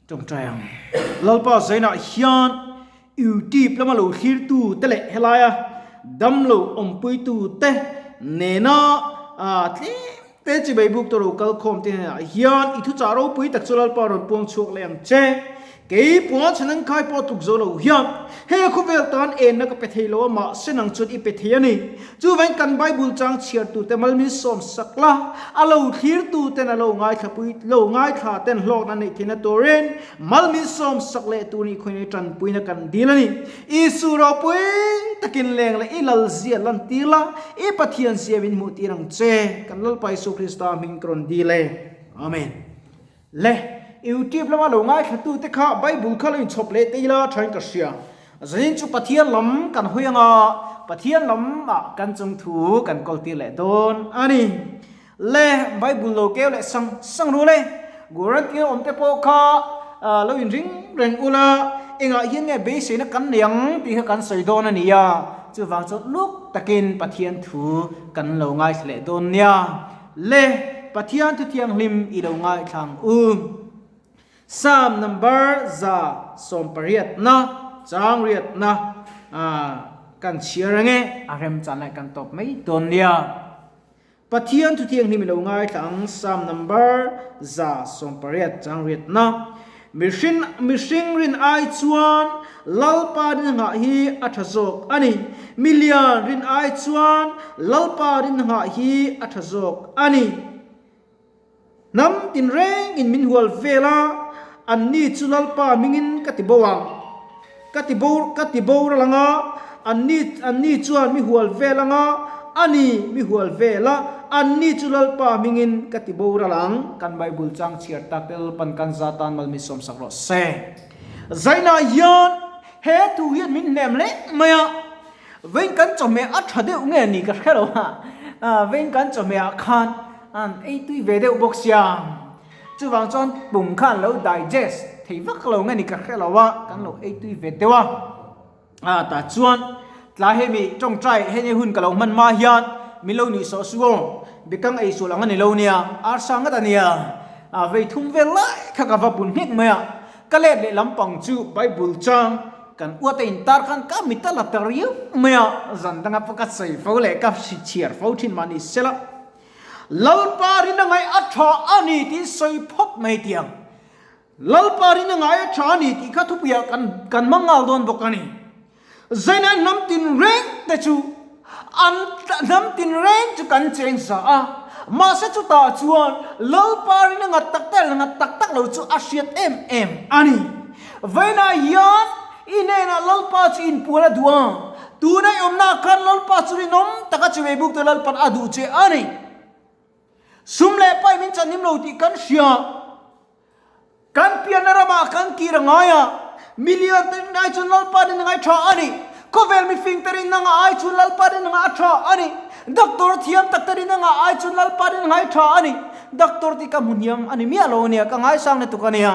Tawngtai ang. Lalpa Zainah hian YouTube lama lo thlirtu te leh helaia damlo awmpuitu te nena tlem te chibai buk te lo kal khawm te hnenah hian i thuchah ropui tak chu Lalpa rawn puang chhuak leh ang che. Kei puan chhan an khai pawh tluk zo lo hian he khawvel tan enna ka pe thei lo a, mahse nang chuan i pe thei a ni. Chuvain kan Bible chang chhiartu te mal min sawm sak la, a lo thlirtu ten a lo ngaithla pui lo ngaithla ten hlawkna neih theihna turin mal min sawm sak leh tur nih khawiin tanpuina kan dil a ni. Isu ropui takin leng leh i lal zia lantir la, i Pathian zia min hmuh tir ang che. Kan Lalpa Isu Krista hming ka rawn dil e. Amen. Le, YouTube lama lo ngaithla te kha Bible kha lo inchhawp leh te ila thain ka hria. Zanin chu Pathian lam kan hawi anga Pathian lam ah kan chung thu kan kawl tir leh dawn a ni. Le, Bible lo keu leh sang sang ru le. Guarantee awm te pawh kha lo inring reng ula, engah hian nge beiseina kan nei ang tih kha kan sawi dawn a ni a. Chuvang chuan luk takin Pathian thu kan lo ngaithla leh dawn nia. Le Pathian thu thianghlim i lo ngaithlang u. Psalm number 180 na chang riat na kan chhiar ange a rem chan lai kan tawp mai dawn nia. Pathian thu thianghlim i lo ngaithlang Psalm number 180 chang riat na. Mihring mihring rin ai chuan Lalpa rin nghah hi a tha zawk a ni. Milian rin ai chuan Lalpa rin nghah hi a tha zawk a ni. Hnam tinreng in min hual vel a, anni chu Lalpa hmingin ka ti bo ang. Ka ti bo ka ti boral ang a, anni anni chuan mi hual vel ang a, ani mi hual vel a, anni chu Lalpa hmingin ka ti boral ang. Kan Bible chang chhiar tak te Lalpan kan za tan mal min sawmsak rawh se. Zainah hian he thu hian min hnem hle mai a, vawiin kan chawhmeh a tha deuh nge ni ka hre lo a, vawiin kan chawhmeh ah khan ei tui ve deuh bawk sia. Chuvang chuan pum khan lo digest thei vak lo nge ni ka hre lo a, kan lo ei tui ve deuh a. A tah chuan tlai hemi tawngtai hei hun ka lo hman hma hian min lo nuih sawh suh aw, bekang ei sual ang a ni lo nia, arsa ngat a nia, a vei thum vel lai kha ka va bun nghek mai a, ka let leh lampang chu Bible chang kan uat a intar khan ka mit a la ta riau mai a, zan danga pawh ka sawi fo leh ka chhiar fo thin mah ni sela. Lalpa rin a ngaih a tha a ni tih sawi phawt mai tiang. Lalpa rin a ngai a tha a ni tih kha thupuiah kan kan hmang nghal dawn bawk a ni. Zaina hnam tinreng te chu an hnam tinreng chu kan cheng za a, mahse chutah chuan Lalpa rin a ngat tak tak leh ngat tak tak lo chu a hriat em em a ni. Vawiinah hian i hnenah Lalpa chu inpuan a duh a, tuna i awmnaah khan Lalpa chu rinawm taka che ve buk te Lalpan a duh che a ni. Sum leh pai min chanhim lo tih kan hria. Kan pianna ramah kan kir a ngai a, million te rin ai chuan Lalpa rin a ngai tha a ni. Khawvel mifing te rin anga ai chuan Lalpa rin anga a tha a ni. Doctor thiam tak te rin anga ai chuan Lalpa rin a ngai tha a ni. Doctor tih ka hmu hniam a ni miah lo a nia, ka ngaisang lutuk a nia.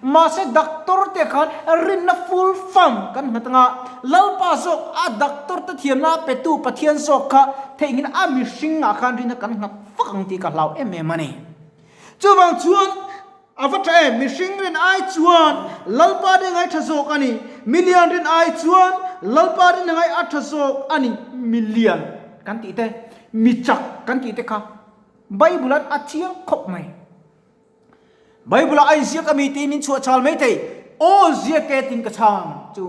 Mahse doctor te khan rinna full farm kan nghat anga Lalpa zawk a doctor te thiamna a petu Pathian zawk kha theihnghilh a mihring ah khan rinna kan nghat fak ang tih ka hlau em em a ni. Chuvang chuan a va tha em, mihring rin ai chuan Lalpa rin ngai tha zawk a ni, milian rin ai chuan Lalpa rin ngai a tha zawk a ni, milian kan tih te, mi chak kan tih te kha Bible an a chiang khawp mai. Bible ah a inziak a mi tiin min chhuah chhal mai thei. Aw ziak e tiin ka chhang chu.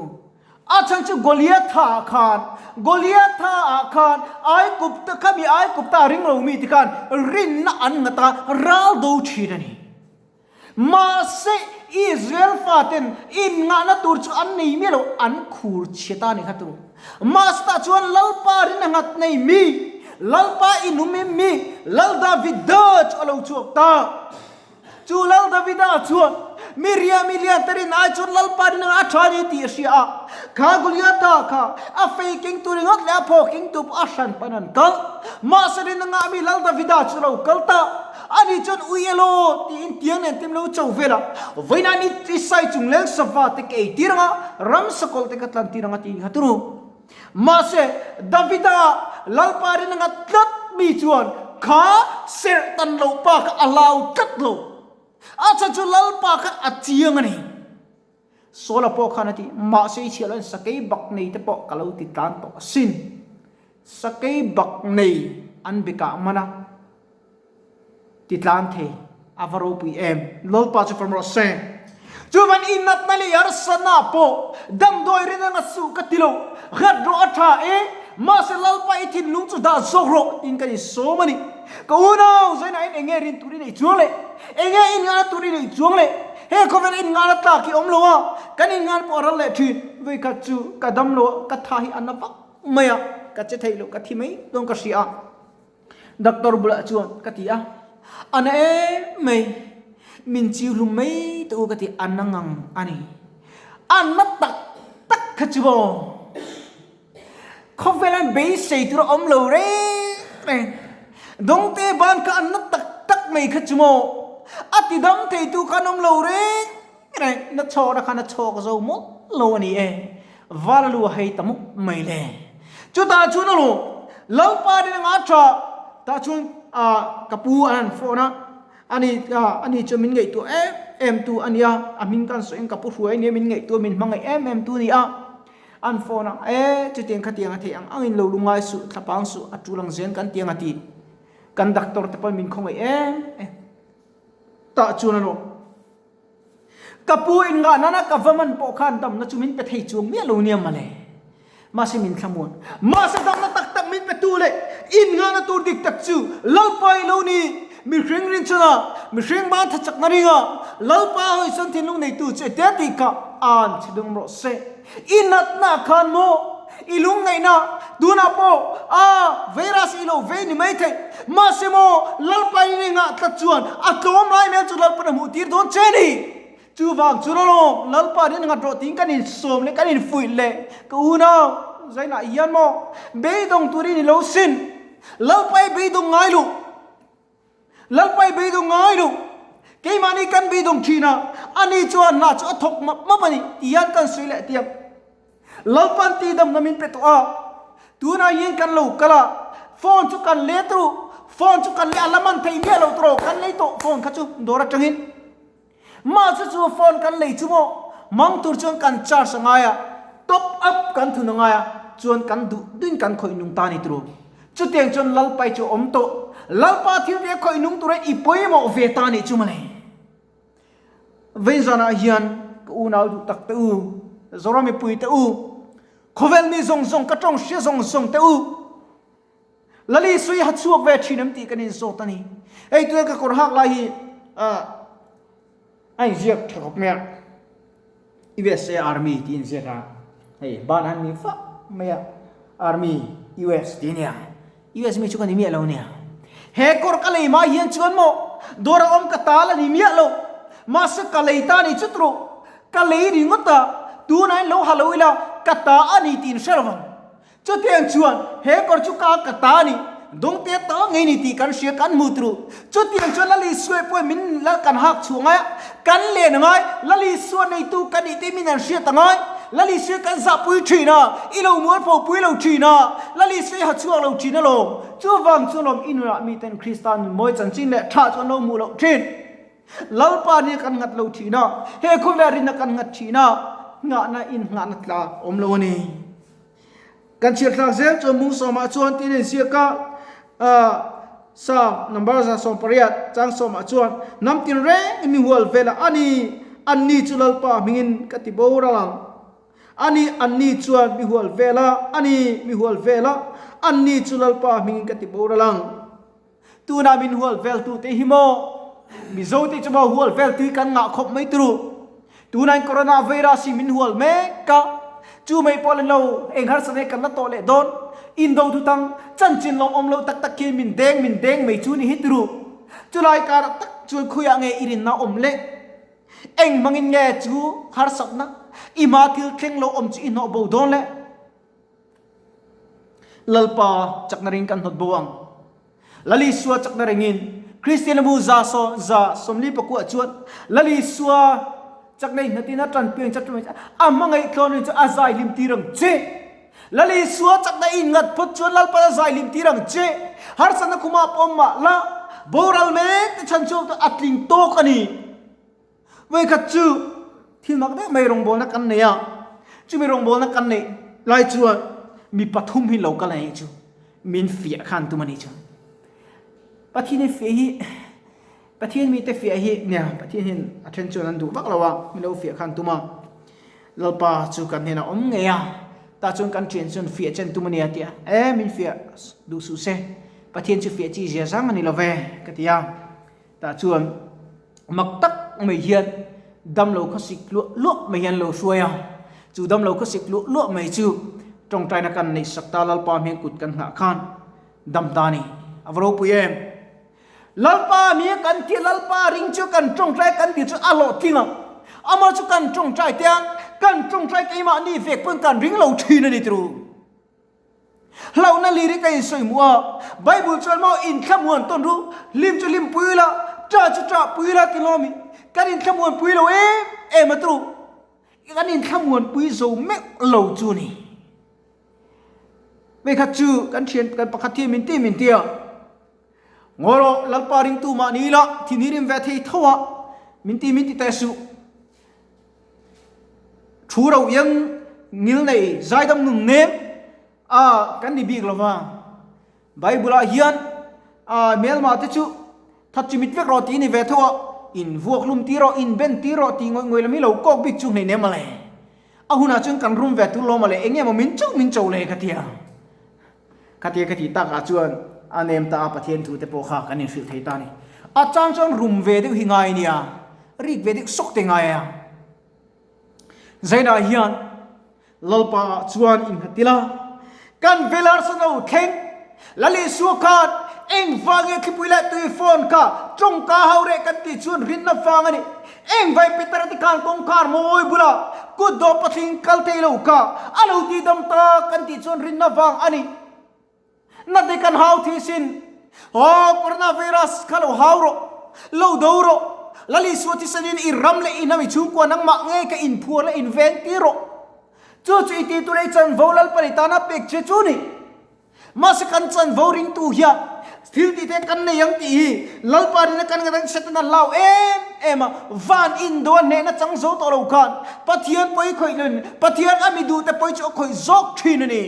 A chhan chu Goliatha ah khan, Goliatha ah khan Aigupta kha mi Aigupta ring lo mi te khan rinna an nghat a, ral do thin a ni. Mahse Israel faten inngahna tur chu an nei miah lo, an khur chhe ta a ni kha turu. Mahse tah chuan Lalpa rin a nghat nei mi, Lalpa inum em mi, Lal Davida chu a lo chhuak ta. Chu Lal Davida chuan mi ria mi lian te rin ai chuan Lalpa rin anga a tha ni tih a hria a. Kha Goliatha kha a fei keng tu ringawt leh a phaw keng tu pawh a hran pan an kal. Mahse rin anga mi Lal Davida chu a lo kal ta. Ani chuan ui elaw tiin tiang nen te lo cho vel a, vawiin ni i sai chung leng sava te ka ei tir anga, ram sakawlh te ka tlan tir anga tiin kha turu. Mahse, Davida Lalpa rin anga tlat mi chuan kha serh tan loh pa kha a hlau tlat lo. A chhan chu Lalpa kha a chiang a ni. Saula pawh khan a ti, Mahse i chhiah loin sakei bak nei te pawh ka lo ti tlan tawh asin. Sakei bak nei an bekah man a ti tlan thei, a va ropui em! Lalpa chu fam rawh se. Chuvan i natna leh i harsatna pawh damdawi rin anga suh ka ti lo, nghat rawh a tha e, mahse Lalpa i thinlung chu dah zawk rawh tiin kan insawm a ni. Ka unau zainain enge rin tur i neih chuang le? Enge innghahna tur i neih chuang le? He khawvel innghahna tlak hi awm lo a, kan innghahna pawh a ral leh thin. Vawikhat chu ka dam lo a, ka tha hi a na vak mai a, ka che thei lo, ka thi mai dawn ka hria a. Doctor bulah chuan ka ti a, a na em mai, min chiu hlum mai teh u ka ti, a na ngang a ni. A na tak tak kha chu maw? Khawvel an beisei tur a awm lo reng reng. Dawngte ban kha an na tak tak mai kha chu maw? A ti dam theitu kha an awm lo reng reng. Na chhawkna khan a chhawk zo mawlh lo a ni e. Val lu a hei ta mup mai le. Chutah chuan a lawm, Lalpa nen anga tha tah chuan ka pu an han phone a, ani ani chuan min ngaihtuah em em tu a nia, a hming ka han sawi in ka pu hruai a nia min ngaihtuah min hmangaih em em tu a ni a. An phone a, E, chutiang khatiang a theih ang angin lo lungai suh, thlapang suh, a tul ang zel kan tiang a ti. Kan doctor te pawhin min khawngaih em em. Tah chuan a lawm. Ka pu in ngah nana ka va man pawh khan damna chu min pe thei chuang miah lo nia mawle. Mahse min thlamuan. Mahse damna tak tak min pe tu leh in ngahna tur dik tak chu Lalpa i lo ni. Mihring rin chungah, mihring ban tha chakna ringa Lalpa hawisawn thinlung neitu che te tih kha an chhe dum rawh se. I natna khan maw? I lungngaihna tunah pawh a virus i lo vei ni mai thei. Mahse maw, Lalpa in i ngah tlat chuan a tlawm lai mel chu Lalpa'n a hmuh tir dawn che ni. Chuvang chu rawlawm, Lalpa rin nghat rawh tiin kan insawm leh kan infuih leh ka unau zainah hian maw beidawng turin i lo sin. Lalpa i beidawng ngai luh. Lalpa i beidawng ngai lo. Keimahni kan beidawng thin a, ani chuan hna chu a thawk map map a ni ti hian kan sawi leh tiang. Lalpa'n tidamna min pe tawh a, tunah hian kan lo kal a, phone chu kan let ru, phone chu kan leh a la man thei miah lo tawh, kan lei tawh phone kha chu dawr atangin. Mahse chu phone kan lei chu maw, mang tur chuan kan charge a ngai a, top up kan thun a ngai a, chuan kan duh duhin kan khawih nung ta ni turu. Chutiang chuan Lalpai chu a awm tawh. Lalpa thil ve khawih nung tura i pawimawh ve ta nih chu mawle. Vawiin zanah hian ka unau duh tak te u, Zoram mipui te u, khawvel mi zawng zawng ka tawng hria zawng zawng te u, Lali sui ha chhuak ve thin em tih kan inzawt a ni. Hei tuna ka kawr hak lai hi a inziak tha khawp mai a, USA Army tih inziak a, hei ban han ni fah mai a, Army US tih a nia, US mi chu ka ni miah lo nia. He kawr ka lei mai hian chuan maw dawr a awm ka tal a ni miah lo, mahse ka lei ta ni chut rawh, ka lei ringawt a, tunah in lo ha lo ila ka ta a ni tih in hre lo vang. Chutiang chuan he kawr chu ka ka ta a ni, dawngte ta ngei ni tih kan hria kan hmu turu. Chutiang chuan Lali Suai pawhin min la kan hak chhuah ngai a, kan len a ngai, Lali Sua neitu ka nih te min an hriat a ngai, Lali Suai kan zahpui thin a, i lo mualpho pui lo thin a, Lali Suai ha chhuak lo thin alawm. Chuvang chu lawm i nunah miten Krista nun mawi chanchin leh tha chu an lo hmuh loh thin. Lalpa nia kan nghat lo thin a, he khawvel rinna kan nghat thin a, nghahna in nghahna tla awm lo a ni. Kan chhiar thlak zel chuan mung sawmah chuan tin in ziak a, Psalm number 118 chang sawmah chuan hnam tin reng in mi hual velah a ni, anni chu Lalpa hmingin ka ti boral ang. A ni, anni chuan mi hual velah a ni, mi hual velah anni chu Lalpa hmingin ka ti boral ang. Tunah min hual veltu te hi maw? Mizo te chu maw hual veltu hi kan ngah khawp mai turu. Tunah in corona virus hi min hual mek a, chu mai pawh la lo eng harsat nge kan la tawh leh dawn. Indo thutang chanchin lawm awm lo tak tak khian min deng min deng mai chu ni hi turu. Chulai karah tak chuan khawiah nge i rinna awm le? Eng hmangin nge chu harsatna i hma thil thleng lo awm chu i hnawh bo dawn le? Lalpa chakna ring kan hnawt bo ang. Lal Isua chakna ringin Kristian bu za saw za 40 pakua chuan Lal Isua chakna in hnatin a tanpui ang che a hmangaih tlawn in chu a zai hlim tir ang che. Lal Isua chakna in ngat phawt chuan Lalpa a zai hlim tir ang che. Harsatna khumah pawh mah la boral mek te chhan chhuak chu a tling tawk a ni. Vawikhat chu thil mak deuh mai rawngbawlna kan nei a, chumi rawngbawlna kan neih lai chuan mi pathum hi lo kal a nih chu, min fiah khan tum a nih chu. Pathian hi fiah hi, Pathian mite fiah hi nia, Pathian hian a then chuan an duh vak lo a, min lo fiah khan tum a. Lalpa chu kan hnenah awm ngei a, tah chuan kan thian chuan fiah chen tum a nia tia, e min fiah duh suh se, Pathian chu fiah chi zia zang a ni lo ve ka ti a. Tah chuan mak tak mai hian damlo khawsik luah luah mai hian lo hruai a, chu damlo khawsik luah luah mai chu tawngtaina kan neih sak ta Lalpa hming kut kan nghah khan dam ta a ni. A va ropui em! Lalpa mi kan ti Lalpa ring chu kan tawngtai kan ti chu a hlawhtling ang. Amah chu kan tawngtai te a, kan tawngtai keimahni vek pawn kan ring lo thin a ni turu. Hlauhna lirik a insawi hmuh a, Bible chuan maw inthlamuan tawn ru, hlim chu hlim pui la, ṭah chu ṭah pui la ti lawmi, kan inthlamuan pui lo em em a turu, kan inthlamuan pui zo meuh lo chu ni. Vekhat chu kan ṭhian kan pakhat hi min ti min ti a, Ngawi rawh, Lalpa ringtu mah ni ila, thin hi rim ve thei tho a, min ti min ti teh suh. Thu ro iang ngil nei zaidam nun nem a kan ni bik lova. Bible ah hian a hmelma te chu that chimit vek rawh tih a ni ve tho a, in vuak hlum tir rawh, in ben tir rawh tih ngawih ngawih lam hi lo kawk bik chu hnei nem ale. A hunah chuan kan rum ve tur lawm ale, eng nge maw min cho min cho le ka tia. Khatia ka tih takah chuan a nem ta a, Pathian thu te pawh kha kan inhrilh thei ta a ni. A chang chuan rum ve deuh hi ngai nia, rik ve deuh sawk te ngai a. Zainah hian Lalpa ah chuan innghat ila, kan velar sa no thleng, Lal Isua khan engvang nge thlipui leh tui phone kha tawngka ho reh kan tih chuan rinna vang a ni. Engvai Peter te khan kawngkhar mawi bulah kut dawh pathling kal thei lo kha a lo ti dam ta kan tih chuan rinna vang a ni. Na te kan hau thih sin. Aw coronavirus kha lo hau rawh, lo do rawh, Lal Isua thisanin i ram leh i hnam i chhungkua nangmah nge ka inphuar la inveng tir rawh. Chu chu i tih tur i chanvo Lalpa i tana pek che chu ni. Mahse kan chanvo ringtu hian thil tih te kan nei ang tih hi Lalpa rina kan ngaihdan Setana hlau em em a, van indo a hnehna chang zo tawh lo khan Pathian pawi khawih loin Pathian a mi duh te pawi chu a khawih zawk thin a ni.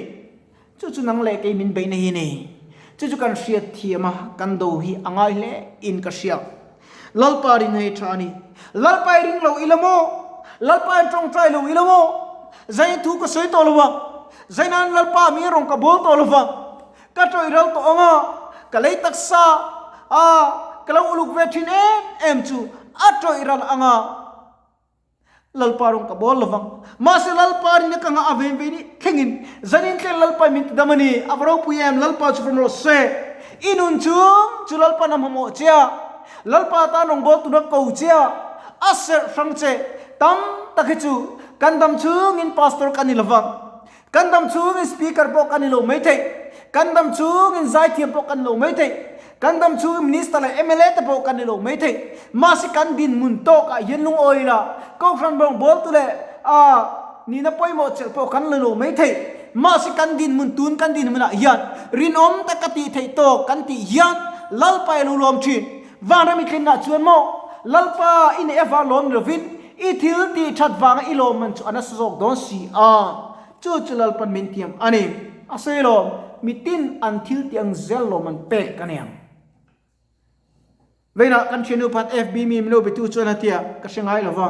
Chu chu nang leh kei min beihna hi a ni. Chu chu kan hriat thiam a, kan do hi a ngai hle in ka hria. Lalpa ring hei tha a ni. Lalpa i ring lo ila maw? Lalpa in tawngtai lo ila maw? Zain thu ka sawi tawh lo a. Zaina'n Lalpa mi rawn ka bawl tawh lo va, ka tawih ral tawh ang a, ka lei taksa a ka lo uluk ve thin em em chu a tawih ral ang a, Lalpa rawn ka bawl lo vang. Mahse Lalpa rina ka ngah a ven ve ni thlengin zanin thleng Lalpa min ti dam a ni, a va ropui em, Lalpa chu vawm rawh se. I nun chung chu Lalpa na hmahmawh che a, Lalpa tan rawn bawl tura ko che a, a serh hrang che tam tak hi chu Kan dam chungin pastor ka ni lovang. Kan dam chungin speaker pawh ka ni lo maithei. Kan dam chungin zaithiam pawh ka ni lo maithei. Kan dam chungin minister leh mla te pawh ka ni lo maithei. Mahse kan dinhmun tawkah hian lungawi la, Kohhran rawngbawltu leh a nihna pawimawh chelh pawh kan la lo maithei. Mahse kan dinhmun tun kan dinhmunah hian rinawm taka tih theih tawk kan tih hian Lalpa i lo lawm thin. Vanram i tlenna chuan maw Lalpa i neih avang lawm ni lovin I thil tih that vanga i lawmman chu a nasa zawk dawn si a, chu chu Lalpan min tiam a ni. A sawi lawm, mitin an thil tih ang zel lawmman pek a ni ang. Veinah kan thiannu pakhat FB mi min lo betu chuan a tia, ka hre ngai lova.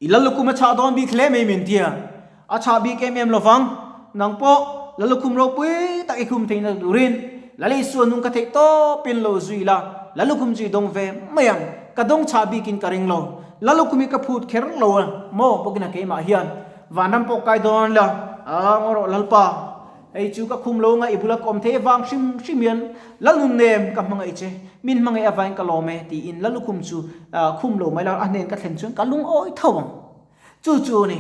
I Lallukhum a chhah dawn bik hle mai min tia, a chhah bik em em lovang, nang pawh Lallukhum ropui tak i khum theihna turin Lal Isua nung ka theih tawpin lo zui la, Lallukhum chu i dawng ve mai ang, ka dawng chhah bikin ka ring lo, Lallukhum hi ka phut kher lo a maw bawkina keimah hian vanram pawh kai dawn la, a ngaw rawh Lalpa, hei chu ka khum lo nga i bula ka awm thei avang hrim hrim hian Lalnun nem ka hmangaih che, min hmangaih avangin ka lawm e tiin Lallukhum chu khum lo mai la a hnen ka thlen chuan ka lungawi tho ang. Chu chu a ni.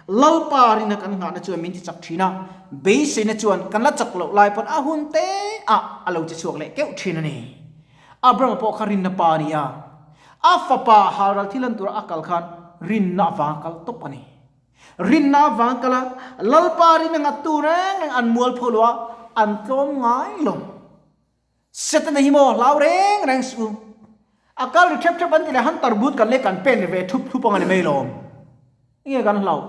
Lalpa rina kan nghahna chuan min ti chak thin a, beiseina chuan kan la chak loh lai pawn a hun te ah a lo che chhuak leh keuh thin a ni. Abrahama pawh kha rinna pa a ni a, a fapa halral thil an tura a kal khan rinna avanga kal tawp a ni. Rinna avanga kal a, Lalpa rina nghattu reng reng an mualpho lo a, an tlawm ngai lo. Setana hi maw hlau reng reng suh u. A kal ri ṭhep ṭhep an ti leh hunter boot kan leh kan pen ri ve ṭhup ṭhup ang a ni mai lawm. Enge kan hlauh?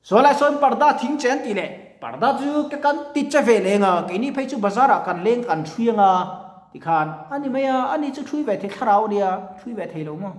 Sawi lai sawn parda thing che an ti leh parda chu ka kan ti che ve leng a, keini phei chu bazar ah kan leng kan ṭhui ang a tikhan a ni mai a, ani chu ṭhui ve thei thlarau a nia, ṭhui ve thei lo maw?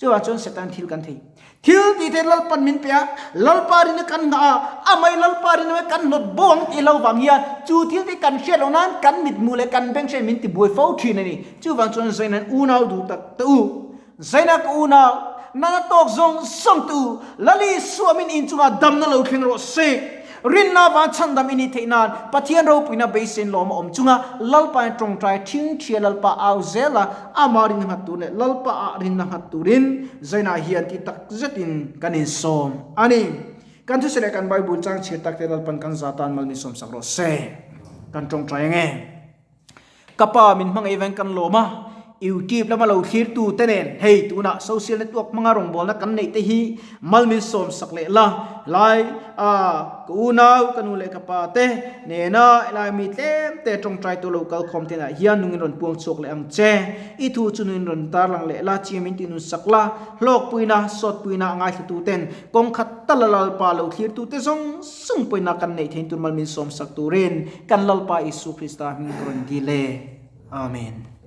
Chuvang chuan Satan thil kan thei. Thil tih theih Lalpan min pe a, Lalpa rinna kan nghah a, amah Lalpa rinna kan hnawt bo ang tih lo vang hian chu thil te kan hriat loh nan kan mithmuh leh kan beng hriat min tibuai fo thin a ni. Chuvang chuan Zaina'n unau duh tak ta u, Zaina ka unau, nana tawk zawng zawng te u, Lali Suamin inchungah damna lo thleng rawh se. Rinna vang chhandam i nih theih nan Pathian ropuina beisein lawm a awm chunga Lalpain tawngtai thing thia Lalpa au zel a, amah rinna nghat tur leh Lalpa ah rinna nghat turin Zainah hian ti tak zetin kan insawm a ni. Kan thusawi leh kan Bible chang chhiar tak te Lalpan kan za tan mal min sawmsak rawh se. Kan tawngtai ange. Ka pa min hmangaih veng kan lawm a, YouTube lama lo thlirtu te nen hei tunah social network hmanga rawngbawlna kan neih te hi mal min sawm sak leh la, helai a ka unau ka nu leh ka pa te nena helai mi tlem te tawngtai tu lo kal khawm te nah hian nungin rawn puang chhuak leh ang che, i thu chu nungin rawn tarlang leh la, chiam in tih nun sak la, hlawkpuina sawtpuina a ngaithlatu ten kawng khat tala Lalpa lo thlirtu te zawng zawng pawina kan neih thein tur mal min sawm sak turin Kan Lalpa Isu Krista hming ka rawn dil e. Amen.